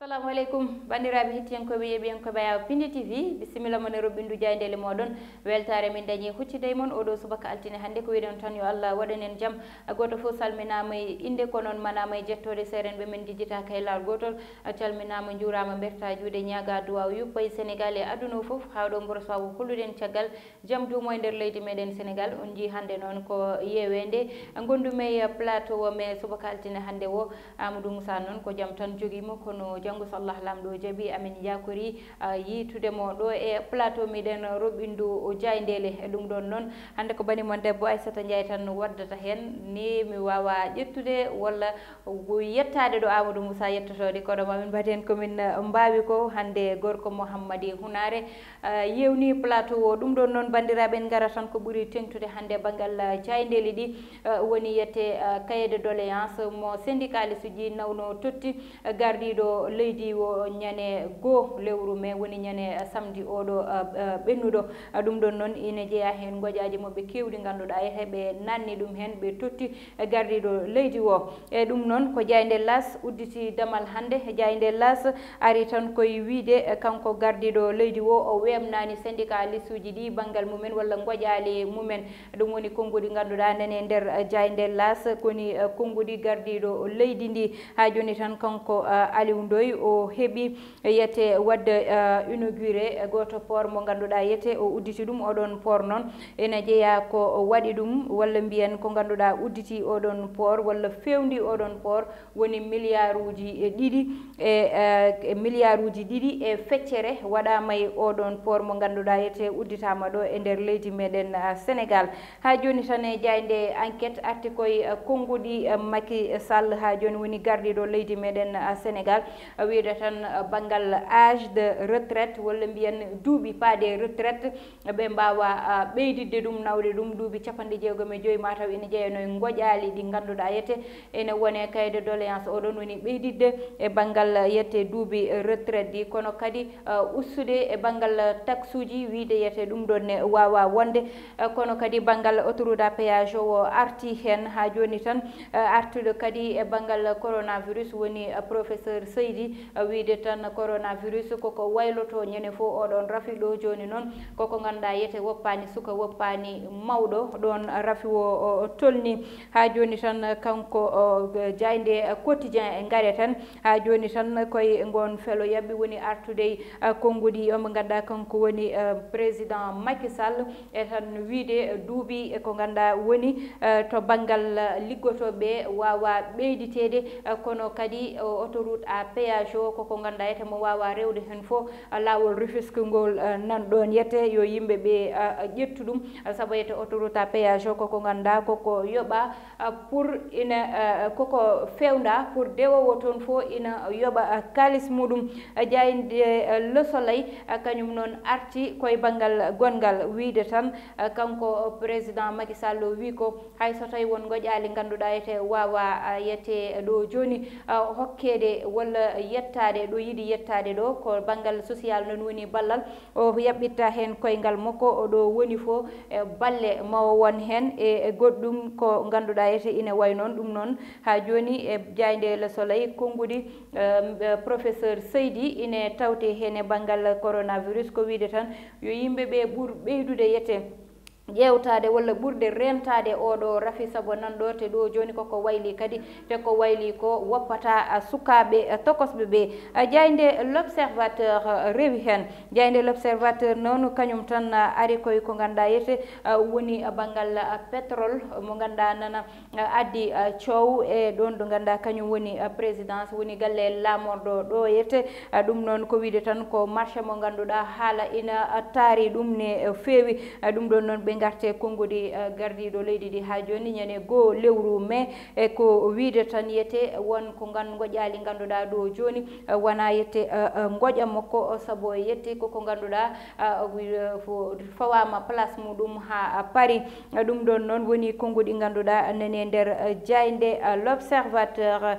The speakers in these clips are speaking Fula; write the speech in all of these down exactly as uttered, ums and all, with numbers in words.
Assalamu aleykum, banndiraaɓe hettiyankooɓe, yeeɓiyankooɓe Ayaw Pindi T V. Bisimilla mon e roɓɓindu jaayndeele mooɗon. Weltaare min dañi huccide e mon oɗo subaka altine hannde. Ko wiɗon tan, yo Allah waɗan en jam. Gooto fof salminaama e innde, ko noon manaama e jettoode. Seerenɓe men njejjitaaka e laawol gootol. A calminaama, njuuraama, mbertaa juuɗe, ñaagaa duwaaw yuppa e Senegaal e aduna o fof, haa ɗo mboro sawo holluɗen caggal. Jam duumo e nder leydi meɗen Senegaal. On njii hannde noon ko yeeweende ngondu-mi e plateau o, mais subaka altine hannde o, Amadou Moussa noon ko jam tan jogii mo, kono janngo so Allah Laamɗo jaɓi, amin njaakori, ah, yiitude mo ɗo e plateau meɗen roɓɓindu o jaayndeele. E ɗum ɗoon noon, hannde ko bani mon debbo Aissata Ndiaye tan waddata heen, ni mi waawa ƴettude walla yettaade ɗo Amadou Moussa yettotoode, kono ma min mbaɗ heen ko min, eh, mbaawi ko. Hannde gorko Mouhammadi Hunaare, eh, yeewni plateau o. Ɗum ɗoon noon, banndiraaɓe, en ngara tan ko ɓuri teŋtude hannde banngal, eh, jaayndeeli ɗi, eh, woni yette, eh, cahier de doléance mo syndicaliste uji nawno totti, eh, gardiiɗo leydi o ñande goo lewru mai, woni ñande, eh, samedi oɗo, eh, eh, ɓennuɗo. Eh, ɗum ɗoon noon ina jeyaa heen ngoƴaaji maɓɓe keewɗi ngannduɗaa e heɓe nanni ɗum heen, ɓe totti, eh, gardiiɗo leydi o. E ɗum noon ko jaaynde L'As udditi damal hannde. Jaaynde L'As ari tan koye wiyde, eh, kanko gardiiɗo leydi o, o weeɓnaani syndicaliste uji ɗi banngal mumen walla ngoƴaali mumen. Ɗum woni konnguɗi ngannduɗaa nani e nder, eh, jaaynde L'As, koni, eh, konnguɗi gardiiɗo leydi ndi. Haa jooni tan kanko, eh, Aliou Ndoye o heɓi yete waɗde, eh, inauguré, eh, gooto port mo ngannduɗaa yete o udditi ɗum. Oɗon port noon ena jeyaa ko waɗi ɗum, walla mbiyen ko ngannduɗaa udditi oɗon port walla fewndi oɗon port woni milliarduuji e ɗiɗi e, eh, e milliarduuji ɗiɗi e feccere waɗaama e oɗon port mo ngannduɗaa yete udditaama ɗo e nder leydi meɗen, eh, Senegaal. Haa jooni tan e jaaynde Enquête arti koye, eh, konnguɗi, eh, Macky Sall, haa jooni woni gardiiɗo leydi meɗen, eh, Senegaal, eh, wiyde tan, eh, banngal âge de retraite walla mbiyen duuɓi paaɗe retraite, eh, ɓe mbaawa, ah, ɓeydidde ɗum, nawde ɗum duuɓi capanɗe jeegom e joy, mataw ina jeyanoo e ngoƴaali ɗi ngannduɗaa yete ene wone cahier de doléance oɗon woni ɓeydidde e banngal yete duuɓi, eh, retraite ɗi, kono kadi, eh, ustude e banngal taxe uji, wiyde yete ɗum ɗoon ne waawa wonde. Eh, kono kadi banngal autoroute à péage o, o arti heen haa jooni tan, eh, artude kadi e banngal coronavirus woni, eh, professeur Seydi, eh, wiyde tan coronavirus koko wayloto ñande fof oɗon rafi. Ɗo jooni noon koko ngannduɗaa yete woppaani suka, woppaani mawɗo, ɗoon rafi o, o, o tolni. Haa jooni tan kanko, o, jaaynde Quotidien e ngare tan, haa jooni tan koye ngoon felo yaɓɓi woni artude, eh, konnguɗi o mo ngannduɗaa kanko woni, eh, président Macky Sall. E tan wiyde duuɓi e ko ngannduɗaa woni, eh, to banngal, eh, liggotooɓe waawa ɓeyditeede, eh, kono kadi, eh, autoroute à péage o koko ngannduɗaa yete mo waawa rewde heen fof, eh, laawol Rufisque ngol, eh, nan ɗoon yete yo yimɓe ɓe, eh, ƴettu ɗum, eh, sabu yete autoroute à péage o koko ngannduɗaa koko yoɓa, eh, pour ina, eh, koko fewnda pour dewowo toon fof ina yoɓa, eh, kaalis muɗum. Eh, jaaynde, eh, Le Soleil, eh, kañum noon arti koye banngal gonngal wiyde tan, eh, kanko président Macky Sall o wi ko hay so tawi won ngoƴaali ngannduɗaa yete waawa, ah, yete ɗo jooni, ah, hokkeede walla yettaade ɗo yiɗi yettaade ɗo, ko banngal social noon woni ballal o yaɓɓitta heen koyngal makko, o ɗo woni fof e balle ma o won heen e, e goɗɗum ko ngannduɗaa yete ina wayi noon. Ɗum noon haa jooni e jaaynde Le Soleil konnguɗi, eh, eh, professeur Seydi ine tawte heen e banngal coronavirus, ko wiyde tan yo yimɓe ɓe ɓur ɓeydude yete ƴeewtaade walla ɓurde reentaade oɗo rafi, sabu nan ɗo te ɗo jooni koko wayli kadi, te ko wayli ko woppata, a, sukaaɓe, a, tokosɓe ɓe. A, jaaynde L'Observateur, a, rewi heen. Jaaynde L'Observateur noon kañum tan, a, ari koye ko ngannduɗaa yete, a, woni, a, banngal, a, pétrole mo ngannduɗaa nana, a, addi, a, coow e ɗoon ɗo ngannduɗaa kañum woni, a, présidence, woni galle laamorɗo ɗo yete. A, ɗum noon ko wiyde tan ko marché mo ngannduɗaa haala ina, a, taari ɗum ne, a, feewi. A, ɗum ɗoon noon ɓe ngarte konnguɗi, a, gardiiɗo leydi ndi haa jooni ñande goo lewru mai. E ko wiyde tan yete won ko ngan ngoƴaali ngannduɗaa ɗo jooni, a, wona yete, a, a, ngoƴa makko, o, sabu o yetti koko ngannduɗaa, a, wi-, fo-, fawaama place muɗum haa, a, Paris. A, ɗum ɗoon noon woni konnguɗi ngannduɗaa nani e nder, a, jaaynde, a, L'Observateur.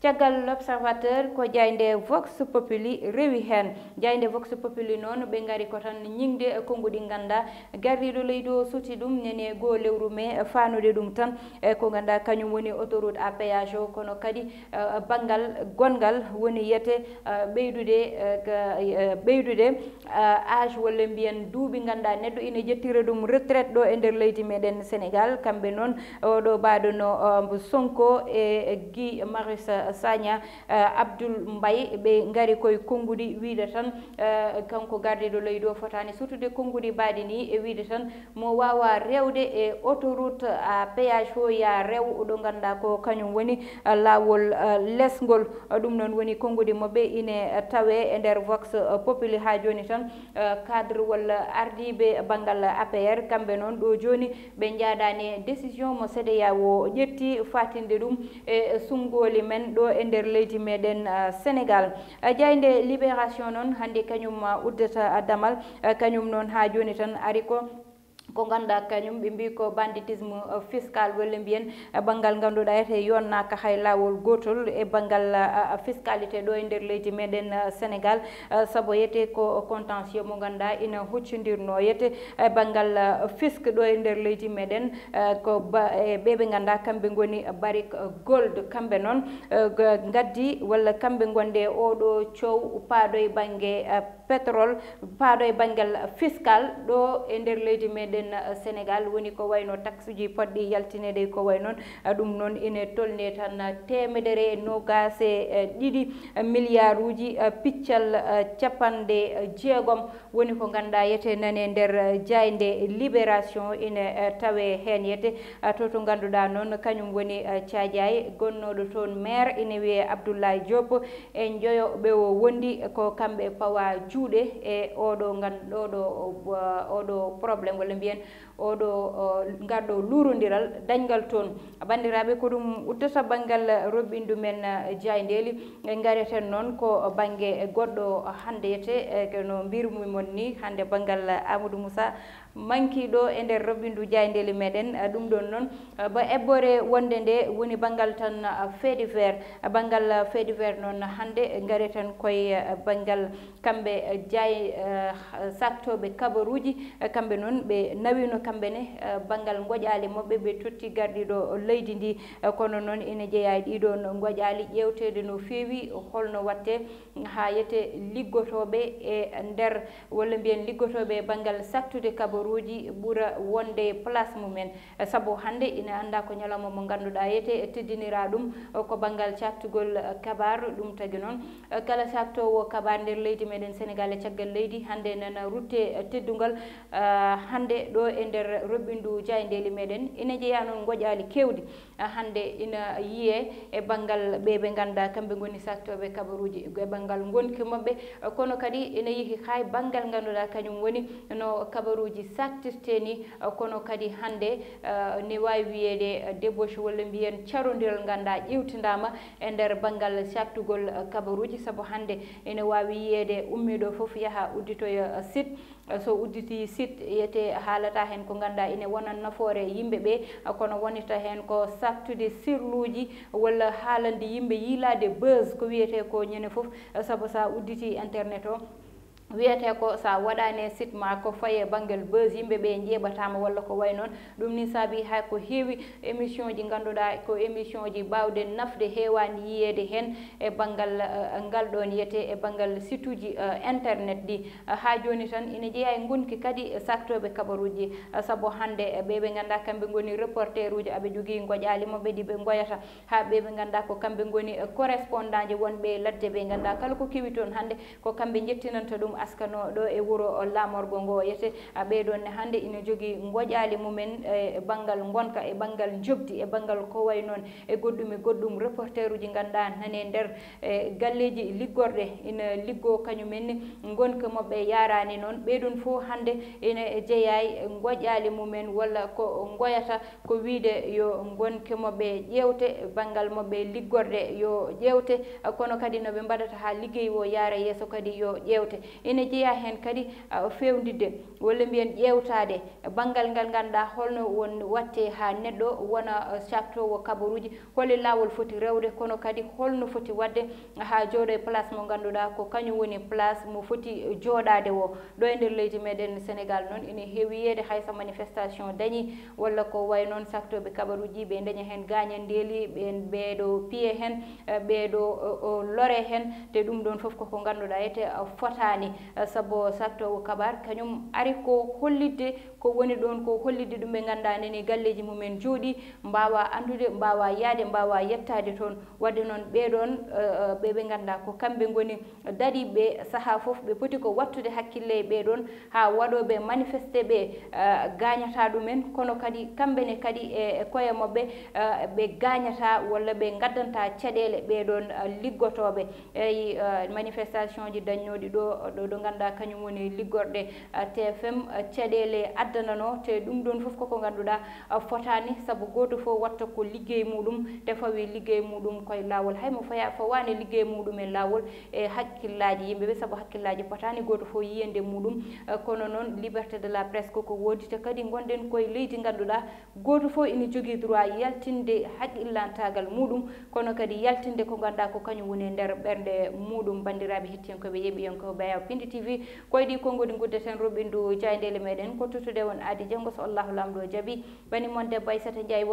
Caggal L'Observateur, ko jaaynde Vox Populi rewi heen. Jaaynde Vox Populi noon, ɓe ngari ko tan ñiŋde konnguɗi ngannda gardiiɗo leydi o suti ɗum nene goo lewru mee, faanude ɗum tan e ko ngannda kañum woni autoroute à péage o, kono kadi eh, banngal gonngal woni yete eh, ɓeydude eh, ka- eh, ɓeydude eh, âge walla mbiyen duuɓi ngannda neɗɗo ina ƴettira ɗum retraite ɗo e nder leydi meɗen Sénégal. Kamɓe noon, oɗo baɗono eh, Sonko e Guy Marius Sagna, eh, Abdoul Mbaye, ɓe ngari koye konnguɗi wiide tan eh, kanko gardiiɗo leydi o fotaani sutude konnguɗi baɗi ni e wiide tan mo wawa rewde e autoroute à péage o ya rew ɗo ngannduɗaa ko kañum woni eh, laawol eh, lesngol. Eh, ɗum noon woni konnguɗi maɓɓe ine eh, tawe e nder Vox eh, Populi haa jooni tan. Eh, cadre walla ardiiɓe banngal A P R, kamɓe noon ɗo jooni ɓe njaadaani e décision mo C E D E A O ƴetti fatinde ɗum e sunngooli men ɗo e nder leydi meɗen eh, Sénégal. Eh, jaaynde Libération noon hannde kañum eh, uddata eh, damal, eh, kañum noon haa jooni tan ari ko ko ngannduɗaa kañum ɓe mbii ko banditisme eh, fiscal walla mbiyen eh, banngal ngannduɗaa ete yonnaaka hay laawol gootol e banngal eh, fiscalité ɗo e nder leydi meɗen eh, Sénégal. Eh, sabu yete ko contentieux mo ngannduɗaa ina huccindirno yete e banngal eh, fisc ɗo e nder leydi meɗen eh, ko ba- e ɓe ɓe ngannduɗaa kamɓe ngoni Barrick eh, Gold. Kamɓe noon eh, ga- ngaddi walla kamɓe ngonde oɗo coow paaɗo e bannge eh, pétrole paaɗo e banngal fiscal ɗo e nder leydi meɗen eh, Sénégal, woni ko wayno taxe uji poɗɗi yaltineede ko way noon. Eh, ɗum noon ine tolni tan eh, teemedere e noogaas e eh, ɗiɗi eh, milliard uji eh, piccal eh, capanɗe eh, jeegom woni ko ngannduɗaa yete nane nder eh, jaaynde Libération ine eh, tawe heen yete. Eh, to to ngannduɗaa noon kañum woni eh, Caajaay, gonnooɗo toon maire ine wiyee Abdoulaye Diop. E njoyo ɓe o wondi ko kamɓe pawa juuɗe e oɗo ngan- ɗoɗo eh, oɗo problème walla mbiyen oɗo eh, ngarɗo luurondiral dañngal toon. Banndiraaɓe, ko ɗum uddata banngal roɓɓindu men eh, jaayndeeli. E ngareten noon ko bannge goɗɗo hannde yete eh, no mbirmi mon ni hannde banngal Amadou Moussa manki ɗo e nder roɓɓindu jaayndeeli meɗen. Eh, ɗum ɗon noon eh, ba ebbore wonde nde woni banngal tan eh, fait divers. Eh, banngal eh, fait divers noon hannde ngareten koye eh, banngal kamɓe eh, jaay eh, saktooɓe kabaruuji. Eh, kamɓe noon ɓe nawino kamɓe ne eh, banngal ngoƴaali maɓɓe ɓe totti gardiiɗo leydi ndi. Eh, kono noon ina jeyaa e ɗiɗon ngoƴaali ƴeewteede no feewi holno watte haa yete liggotooɓe e nder walla mbiyen liggotooɓe e banngal sattude kabaruuji ɓura wonde place mumen. Sabu hannde ina anndaa ko ñalawma mo ngannduɗaa yete teddiniraa ɗum ko banngal caktugol kabaar. Ɗum tagi noon kala caktoowo kabaar nder leydi meɗen Sénégal e caggal leydi hannde nana rutte teddungal. Hannde ɗo e nder roɓɓindu jaayndeeli meɗen ina jeyaa noon ngoƴaali keewɗi. Hannde ina yiyee e banngal ɓe ɓe ngannduɗaa kamɓe ngoni saktooɓe kabaruuji e banngal ngonki maɓɓe. Kono kadi ina yehi haa e banngal ngannduɗaa kañum woni no kabaruuji saktirtee ni. Kono kadi hannde ne waawi wiyeede débauche walla mbiyen carondiral ngannduɗaa ƴeewtindaama e nder banngal saktugol kabaruuji. Sabu hannde ina waawi yiyeede ummiiɗo fof yaha udditoya site. So udditi site, yete haalata heen ko ngannduɗaa ine wona nafoore yimɓe ɓe, kono wonita heen ko sattude sirluuji walla haalande yimɓe yiilaade buzz ko wiyetee ko ñande fof. Sabu so a udditi internet o, wiyetee ko so a waɗaani e site ma ko faye banngal buzz, yimɓe ɓe njeeɓataama walla ko way noon. Ɗum ni saabi hay ko heewi émission ji ngannduɗaa ko émission ji baawɗe nafde heewaani yiyeede heen e banngal eh, ngal ɗoon yete e banngal site uji eh, internet ɗi. Eh, haa jooni tan ina jeyaa e ngonki kadi saktooɓe kabaruuji. Eh, sabu hannde eh, ɓe ɓe ngannduɗaa kamɓe ngoni reporter uji, aɓe jogii ngoƴaali maɓɓe ɗi ɓe ngoyata. Haa ɓe ɓe ngannduɗaa ko kamɓe ngoni eh, correspondant ji wonɓe e ladde ɓe ngannduɗaa kala ko kewi toon hannde ko kamɓe njettinanta ɗum askano ɗo e wuro laamorgo ngo yete. A ɓeeɗoon ne hannde ina jogii ngoƴaali mumen e banngal ngonka, e banngal njoɓdi, e banngal ko way noon e goɗɗum e goɗɗum. Reporter uji ngannduɗaa nane nder e galleeji liggorɗe ina liggoo kañumen ne ngonka maɓɓe yaaraani noon. Ɓeeɗoon fof hannde ina jeyaa e ngoƴaali mumen walla ko ngoyata ko wiyde yo ngonka maɓɓe ƴeewte, banngal maɓɓe liggorɗe yo ƴeewte, kono kadi no ɓe mbaɗata haa liggey o yaara yeeso kadi yo ƴeewte. Ina jeyaa heen kadi, ah, feewnditde walla mbiyen ƴeewtaade banngal ngal ngannduɗaa holno won watte haa neɗɗo wona, ah, caktowo kabaruuji, holi laawol foti rewde, kono kadi holno foti waɗde haa jooɗo e place mo ngannduɗaa ko kañum woni place mo foti jooɗaade o. Ɗo e nder leydi meɗen Sénégal noon ina heewi yiyeede hay so manifestation dañi walla ko wayi noon saktooɓe kabaruuji ɓe daña heen gaañandeeli, ɓeen ɓeeɗo piye heen, eh, ɓeeɗo, o, o lore heen, te ɗum ɗoon fof koko ngannduɗaa ete, eh, fotaani, eh, sabu saktoowo kabaar kañum ari ko hollitde ko woni ɗoon ko hollitde ɗum ɓe ngannduɗaa nani galleeji mumen njooɗi, mbaawa anndude, mbaawa yahde, mbaawa yettaade toon. Waɗde noon ɓee ɗoon, eh, eh, ɓe ɓe ngannduɗaa ko kamɓe ngoni dariiɓe sahaa fof, ɓe poti ko waɗtude hakkille e ɓee ɗoon haa waɗooɓe manifeste ɓe, eh, gaañataa ɗumen, kono kadi kamɓe ne kadi e, e koye maɓɓe, eh, ɓe gaañataa walla ɓe ngaddantaa caɗeele ɓee ɗoon, eh, liggotooɓe. Eyi, eh, manifestation ji dañnooɗi ɗo, ɗo, ɗo ngannduɗaa kañum woni liggorɗe, eh, T F M, eh, caɗeele addananoo, te ɗum ɗoon fof koko ngannduɗaa, eh, fotaani, sabu gooto fof waɗta ko liggey muɗum, te fawi liggey muɗum koye laawol. Hay mo faya-, fawaani liggey muɗum e laawol e hakkillaaji yimɓe ɓe, sabu hakkillaaji potaani gooto fof yiyande muɗum, eh, kono noon liberté de la presse koko woodi, te kadi ngonɗen koye leydi ngannduɗaa gooto fof ina jogii droit yaltinde hakkillantaagal muɗum, kono kadi yaltinde ko ngannduɗaa ko kañum woni e nder ɓernde muɗum. Banndiraaɓe hettiyankooɓe, yeeɓiyankooɓe Yaw Pindi T V, ko e ɗii konngooɗi nguddeten roɓindu jaayndeele meɗen, ko tottude on aadi janngo so Allahu Laamɗo jaɓi. Bani mon debbo Aissata Ndiaye